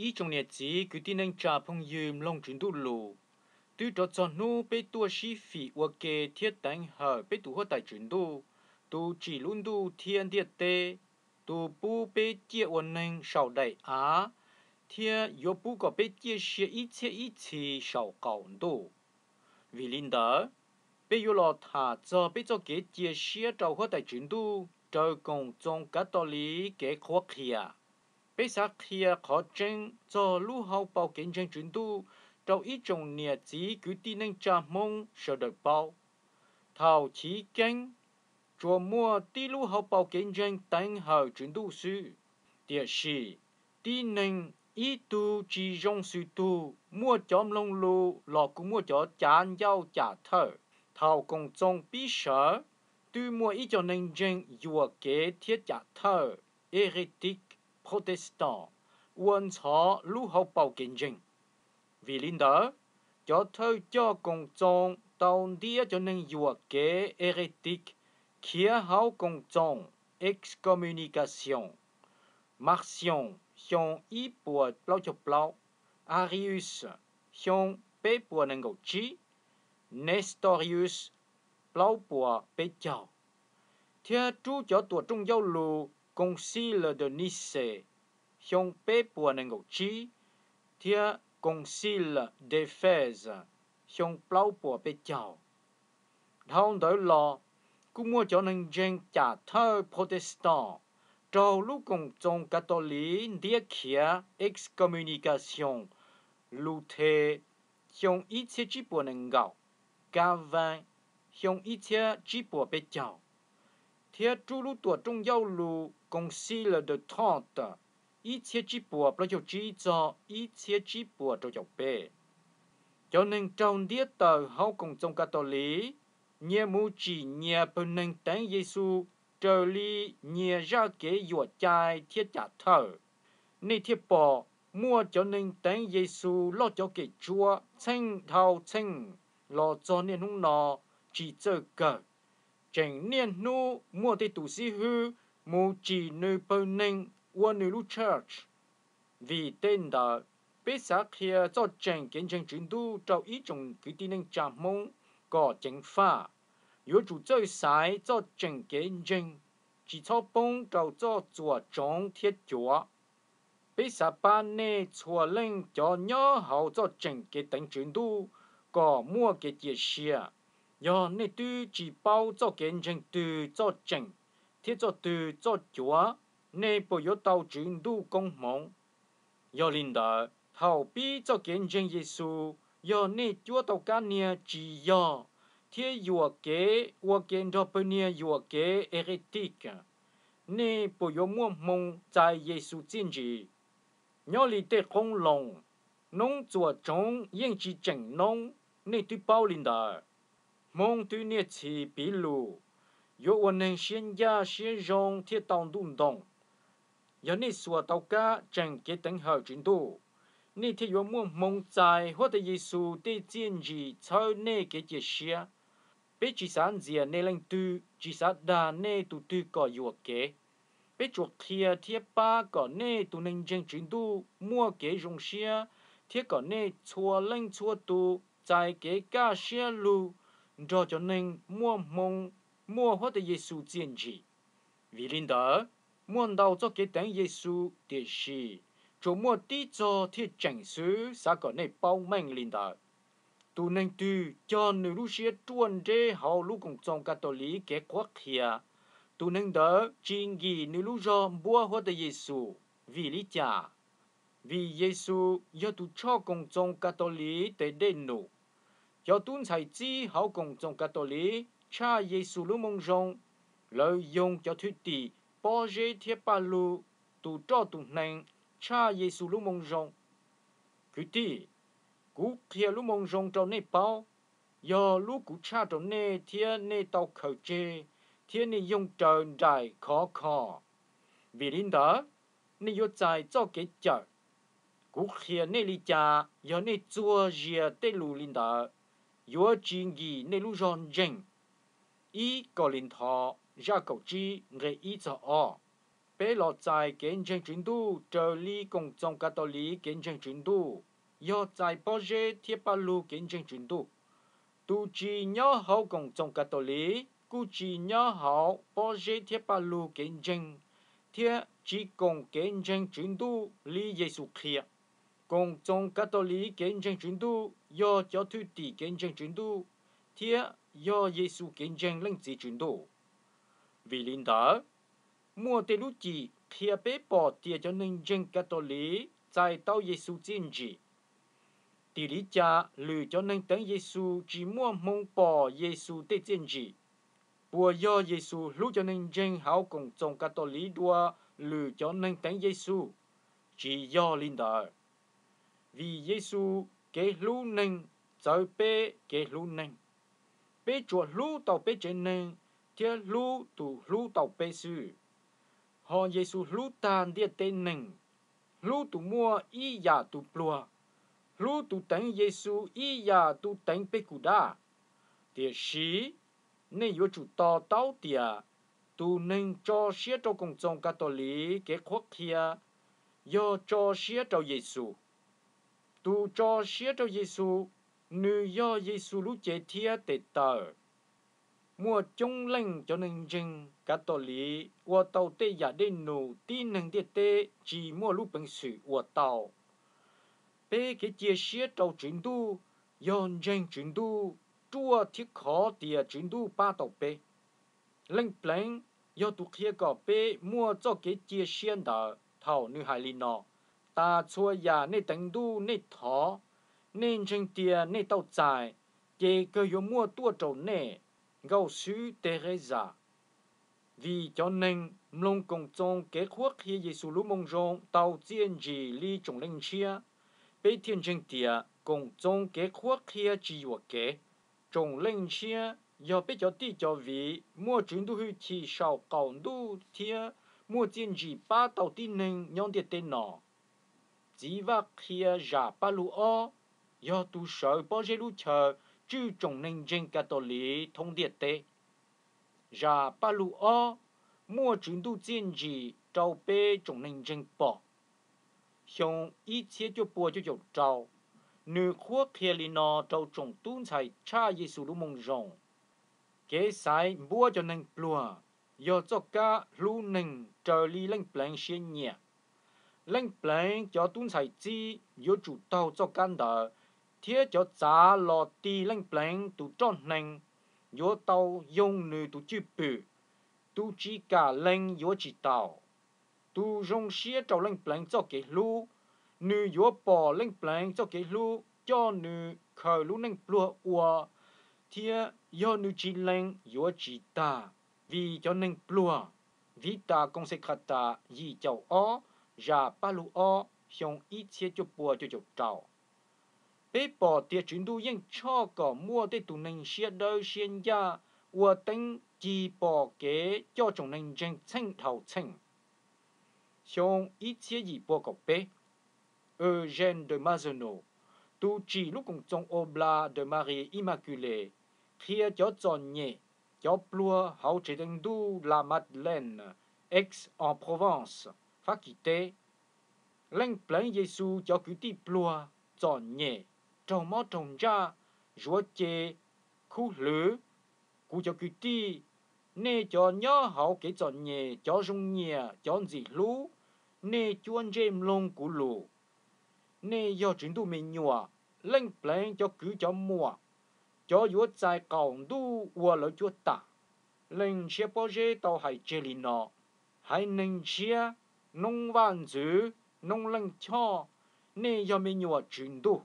Ib tsoom niam txiv kwv tij neej tsa phooj ywg mloog Tswv Ntuj lus, twb rov txog hnub peb tuaj sib fim ua ke thiab teev hawm peb tus Huab Tais Tswv Ntuj, tus tsim lub ntuj thiab ntiaj teb, tus pub peb ciaj ua neeg saum daim av, thiab yuav pub kom peb ciaj sia ib txhiab ib txhis saum qaum ntuj. Vim li ntawd, peb yuav los tham txog peb txoj kev cia siab rau Huab Tais Tswv Ntuj raws Koom Txoos Kav Tos Liv kev qhuab qhia. Peb xav qhia qhov tseeb txog lub hauv paus kev ntseeg Tswv Ntuj rau ib tsoom niam txiv kwv tij neej tsa Hmoob sawv daws paub. Thaum chiv keeb, tsuas muaj tib lub hauv paus kev ntseeg teev hawm Tswv Ntuj xwb. Tiam sis, tib neeg ib tug tsis zoo xws tug, muaj cov mloog lus los kuj muaj cov cav ncauj cam thawj. Thaum Koom Txoos pib sawv, twb muaj ib co neeg ntseeg yuam kev thiab cam thawj, hérétiques, protestants, ua ntxhov lub hauv paus kev ntseeg. Vim li ntawd, cov thawj coj Koom Txoos tau ntiab cov neeg yuam kev hérétiques khiav hauv Koom Txoos, excommunication, Marcion, xyoo ib puas plaub caug plaub, Arius, xyoo peb puas nees nkaum tsib, Nestorius, plaub puas peb caug, thiab rub cov tuam rooj yauj lus Concile de Nicée, xyoo peb puas nees nkaum tsib, thiab Concile d'Éphèse, xyoo plaub puas peb caug. Dhau ntawd los, kuj muaj cov neeg ntseeg cam thawj protestant raug lub Koom Txoos Kav Tos Liv ntiab khiav, excommunication, Luther, xyoo ib txhiab tsib puas nees nkaum, Calvin, xyoo ib txhiab tsib puas peb caug, thiab rub lub tuam rooj yauj lus Concile de Trente, ib txhiab tsib puas plaub caug tsib txog ib txhiab tsib puas rau caum peb. Cov neeg raug ntiab tawm hauv Koom Txoos Kav Tos Liv nyias mus tsim nyias pawg neeg teev Yexus raws li nyias zaj kev yuam cai thiab cam thawj. Nej thiaj pom muaj cov neeg teev Yexus loj cov kem tsua txheej dhau txheej los txog niaj hnub no tsis txawj kawg. Tseem niaj hnub muaj tej tus xib hwb mus tsim nws pawg neeg ua nws lub church. Vim tej ntawd, peb xav qhia txoj tseem kev ntseeg Tswv Ntuj rau ib tsoom kwv tij neej tsa Hmoob kom ceev faj. Yuav tsum txawj xaiv txoj tseem kev ntseeg, tsis txhob poob rau txoj txuas tsoov thiab cuav. Peb xav pab nej txhua leej cov nyob hauv txoj tseem kev teev Tswv Ntuj kom muaj kev cia siab. Yog nej twb tsis paub txoj kev ntseeg twg txoj tseem thiab txoj twg txoj cuav, nej puas yuav tau Tswv Ntuj koob hmoov? Yog li ntawd, thaum pib txoj kev ntseeg Yexus, yog nej cuab tau kab niag tsis yog thiab yuam kev ua ke nrog pawg niag yuam kev hérétiques, nej puas yuav muaj hmoo txais Yexus txiaj ntsim? Nyob li tej qoob loo, noob txuas tsoov yeej tsis tseem noob, nej twb paub li ntawd. Hmoob twb niaj txhis piv lus, yuav ua neeg siab ncaj siab zoo thiaj tau ntuj ntoo. Yog nej xuas tau kab tseem kev teev hawm Tswv Ntuj, nej thiaj yuav muaj hmoo txais Huab Tais Yexus tej txiaj ntsim txhawb nej kev cia siab. Peb tsis xav ntxias nej leej twg, tsis xav dag nej tus twg kom yuam kev. Peb tsuas qhia thiab pab kom nej tus neeg ntseeg Tswv Ntuj muaj kev zoo siab, thiab kom nej txhua leej txhua tus txais kev kaj siab lug nrog cov neeg muaj hmoo muaj Huab Tais Yexus txiaj ntsim. Vim li ntawd, muaj ntau txoj kev teev Yexus, tiam sis tsuas muaj tib txog thiaj tseem xwb, xav kom nej paub meej li ntawd. Tus neeg twg cog nws lub siab ruaj nreb hauv lub Koom Txoos Kav Tos Liv kev qhuab qhia, tus neeg ntawd tsis nkim nws lub zog npuab Huab Tais Yexus. Vim li cas? Vim Yexus yog tus tshoj Koom Txoos Kav Tos Liv tes dej num. Cov tub ntxhais txib hauv Koom Txoos Kav Tos Liv tshaj Yexus lub Moo Zoo. Lawv yoog cov thwj tim Pob Zeb thiab Paj Lug, tus roj tus hneev, tshaj Yexus lub Moo Zoo. Kwv tij, kuv qhia lub Moo Zoo rau nej paub, yog lub kuv tshaj rau nej thiab nej tau khaws tseg, thiab nej yoog raws nraim khov kho. Vim li ntawd, nej yuav txais txoj kev cawm. Kuv qhia nej li cas, yog nej txuag zias tej lus li ntawd, yuav tsis nkim nej lub zog ntseeg. Ib Kauleethaus zaj kaum tsib nqe ib txog ob. Peb los txais kev ntseeg Tswv Ntuj raws li Koom Txoos Kav Tos Liv kev ntseeg Tswv Ntuj, yog txais Pob Zeb thiab Paj Lug kev ntseeg Tswv Ntuj. Tus tsis nyob hauv Koom Txoos Kav Tos Liv kuj tsis nyob hauv Pob Zeb thiab Paj Lug kev ntseeg thiab tsis koom kev ntseeg Tswv Ntuj li Yexus qhia. Koom Txoos Kav Tos Liv kev ntseeg Tswv Ntuj yog cov thwj tim kev ntseeg Tswv Ntuj thiab yog Yexus kev ntseeg Leej Txiv Tswv Ntuj. Vim li ntawd, muaj tej lub cim qhia peb pom tias cov neeg ntseeg Kav Tos Liv txais tau Yexus txiaj ntsim. Tim li cas lwm cov neeg teev Yexus tsis muaj hmoo pom Yexus tej txiaj ntsim? Puas yog Yexus hlub cov neeg ntseeg hauv Koom Txoos Kav Tos Liv dua lwm cov neeg teev Yexus? Tsis yog li ntawd, vim Yexus kev hlub neeg txawv peb kev hlub neeg. Peb tsuas hlub tau peb tsev neeg thiab hlub tus hlub tau peb xwb. Hos Yexus hlub tag ntiaj teb neeg, hlub tus muaj ib yam tus pluag, hlub tus teev Yexus ib yam tus teev peb kuv dab. Tiam sis, nej yuav tsum to taub tias tus neeg tso siab rau Koom Txoos Kav Tos Liv kev qhuab qhia yog tso siab rau Yexus. Tus tso siab rau Yexus, nws yog Yexus lub cev thiab tes taw. Muaj coob leej cov neeg ntseeg Kav Tos Liv ua tau tej yam dej num tib neeg ntiaj teb tsis muaj lub peev xwm ua tau. Peb kev cia siab rau Tswv Ntuj yog ntseeg Tswv Ntuj, ruaj thiab khov tias Tswv Ntuj pab tau peb. Leej Pleev yog tus qhia kom peb muaj txoj kev cia siab ntawd thaum nws hais li no: Tas txhua yam nej teev Ntuj nej thov, nej ntseeg tias nej tau txais, ces kawg yuav muaj tuaj rau nej. Nkauj xwb Teresa. Vim cov neeg mloog Koom Txoos kev qhuab qhia Yexus lub Moo Zoo tau txiaj ntsim li Tsoom Leej Ntshiab, peb thiaj ntseeg tias Koom Txoos kev qhuab qhia tsis yuam kev. Tsoom Leej Ntshiab yog peb cov tij cov viv muaj Tswv Ntuj hwj chim saum qaum ntuj thiab muaj txiaj ntsim pab tau tib neeg nyob ntiaj teb no. Txiv Vaj Qhia Zam Paj Lug Ob yog tus sawv Pob Zeb lub chaw tswj Tsoom Neeg Ntseeg Kav Tos Liv thoob ntiaj teb. Zam Paj Lug Ob muaj Tswv Ntuj txiaj ntsim rau peb Tsoom Neeg Ntseeg pom. Xyoo ib txhiab cuaj pua cuaj caum rau, nws qhuab qhia li no rau tsoom tub ntxhais tshaj Yexus lub Moo Zoo: Kev xaiv npuab cov neeg pluag yog txoj kab hlub neeg raws li Leej Pleev siab nyiam. Leej Pleev cov tub ntxhais txib yuav tsum taug txoj kab ntawd, thiab cov txav los ti Leej Pleev tus roj hneev yuav tau yoo nws tus cwj pwm. Tus tsis kam lees yuav tsis taus. Tus zoo siab rau Leej Pleev txoj kev hlub, nws yuav pom Leej Pleev txoj kev hlub coj nws khaws lub neej pluag ua, thiab yog nws tsis lees yuav tsis tag. Vim cov neeg pluag. Vita Consecrata yim caum ob, Zam Paj Lug Ob, xyoo ib txhiab cuaj pua cuaj caum rau. Peb pom tias Tswv Ntuj yeej tshoj kom muaj tej tus neeg siab dawb siab ncaj ua teeb cig pom kev coj Tsoom Neeg Ntseeg txheej dhau txheej. Xyoo ib txhiab yim pua kaum peb, Eugène de Mazenod, tus tsim lub Koom Txoos Oblats de Marie Immaculée, qhia cov txom nyem, cov pluag hauv tsev teev Ntuj La Madeleine, Aix-en-Provence, Fab Kis teb. Leej Pleev Yexus cov kwv tij pluag, txom nyem, raug mob raug ntsaj, zuav ce, khub hlwv: Kuv cov kwv tij, nej cov nyob hauv kev txom nyem, cov zoo nyiam, cov ntxim hlub, nej cuab ntsej mloog kuv lus. Nej yog Tswv Ntuj me nyuam, Leej Pleev cov kwv cov muam, cov yuav txais qaum ntuj ua lawv cuab tam. Leej Ntshiab Pob Zeb tau hais tseg li no: Haiv Neeg Ntshiab, noob vaj ntxwv, noob leej choj, nej yog me nyuam Tswv Ntuj.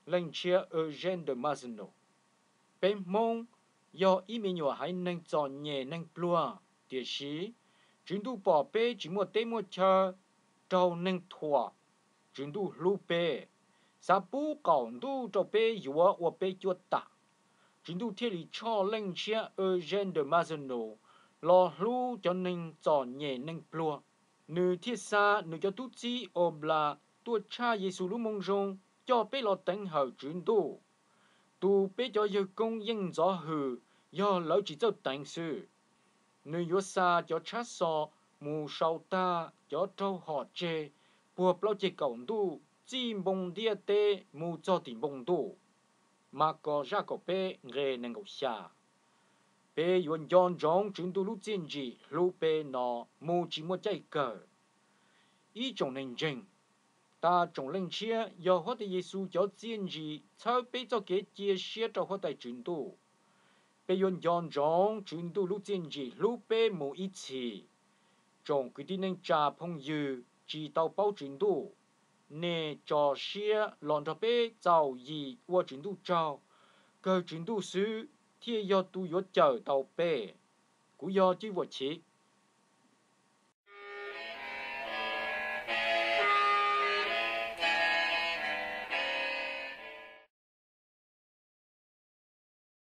Leej Ntshiab Eugène de Mazenod. Peb Hmoob yog ib me nyuam haiv neeg txom nyem neeg pluag, tiam sis Tswv Ntuj pom peb tsis muaj teb muaj chaw, raug neeg thuam, Tswv Ntuj hlub peb, xav pub qaum ntuj rau peb yuav ua peb cuab tam. Tswv Ntuj thiaj li tshoj Leej Ntshiab Eugène de Mazenod los hlub cov neeg txom nyem neeg pluag. Nws thiaj xa nws cov tub txib Oblats tuaj tshaj Yexus lub Moo Zoo coj peb los teev hawm Tswv Ntuj. Tus peb cov yawg koob yeej ntxov hwm yog lawv tsis txawj teev xwb. Nws yuav xa cov tshab xo mus sau tag cov raug hom tseg puag plaub ceg kaum ntuj txij npoo ntiaj teb mus txog tim npoo ntuj. Makos zaj kaum peb nqe nees nkaum xya. Peb yuav nco ntsoov Tswv Ntuj lub txiaj ntsim hlub peb no mus tsis muaj caij kawg. Ib tsoom neeg ntseeg, tas tsoom Leej Ntshiab yog Huab Tais Yes Xus cov txiaj ntsim txhawb peb txoj kev cia siab rau Huab Tais Tswv Ntuj. Peb yuav nco ntsoov Tswv Ntuj lub txiaj ntsim hlub peb mus ib txhis. Tsoom kwv tij neej tsa phooj ywg tsis tau paub Tswv Ntuj, nej tso siab los nrog peb txaus yim ua Tswv Ntuj tsaug, kawg Tswv Ntuj xwb thiaj yog tus yuav cawm tau peb. Kuv yog Cib Vuam Chiv.